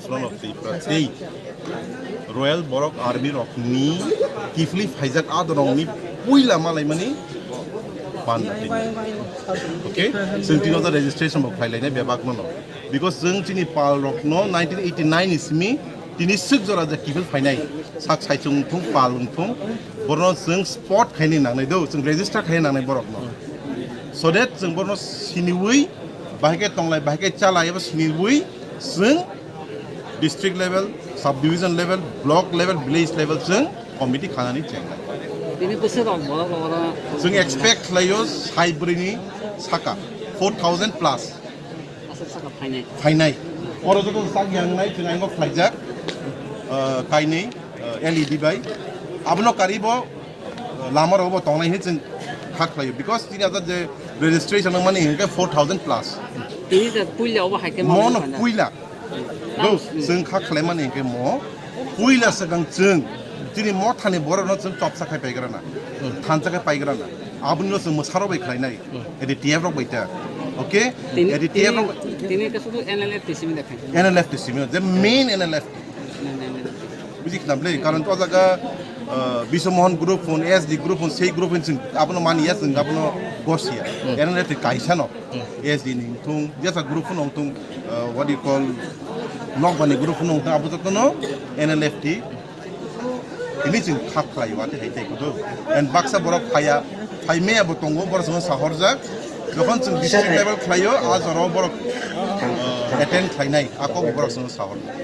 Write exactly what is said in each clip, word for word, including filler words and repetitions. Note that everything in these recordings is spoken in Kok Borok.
Front of Tripura tei Royal Borok Army rokni kiphilwi phaijak adorongni puila malaimani panda tini. Okay? Chwng tini oda registration bo khlailainai bebak mano. Because chwng chini pal rokno nineteen eighty-nine ni simi tini swk jora je kiphil phainai sak saichung wngthung pal wngthung borno chwng spot khaini nangnai do, chwng register khaini nangnai borokno. So that chwng borno siniwi bahai khe tonglai, bahai khe chalai eba siniwi chwng district level, sub division level, block level, village level chwng committee khanani chengnai. Tini bwswk rok borok rok oro Chwng expect khlaio sai bwrwini saka four thousand plus aswk saka phainai. Phainai. Oro joto sak yangnai chwng aingo khlaijak, uh, kainwi, uh, L E D bai. Abono karibo, uh, lama rogo bo tongnai hinwi chwng kha khlaio. Because tini aja je registration wngmani hinkhe four thousand plus. Tini je puila obo hai khe Mono mano puila. Do, chwng kha khlaimani hinkhe mo puila swkang chwng chini mothani borokno chwng chopsa khai paigrana, thansa khai paigrana, aboni no chwng mwsarok bai khlainai, ede T F rok bai ta, okay? Tini, ede T F tini, rok tini ka sudu N L F T simi da khai. N L F T simi, the main N L F T. Buji khna bwle, karon to jaga, uh, Biswa Mohan group phone, S D group phone, sei group phone chwng abono mani ya chwng abono gosia. N L F T kaisa no. S D ni wngthung, jesa group phano wngthung, uh, what do you call, Nokbani group phano wngthung, abo jotono N L F T. Ini chwng kha khlai o, ate hai tei kudu. And baksa borok phaya, phai maya bo tongo, borok chwngno sahorjak. Jokhon chwng district level khlaio, a jorao borok, uh, attend khlainai, a kok borok chwngno sahorjak.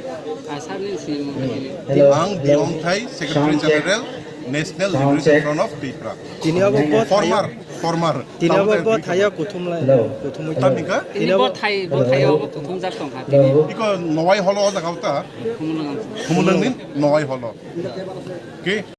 Ang Biyomthai, Secretary General, National Liberation Front of Tripura. Tini abo bo Former, former. Tini abo bo thaya kuthum lai. Kuthumwi Tamni ka? Tini bo thai, bo thai abo kuthum jak tong kha tini. Iko Nowai holo o jaga ta. Khumulwng. Khumulwng ni Nowai holo. Ke?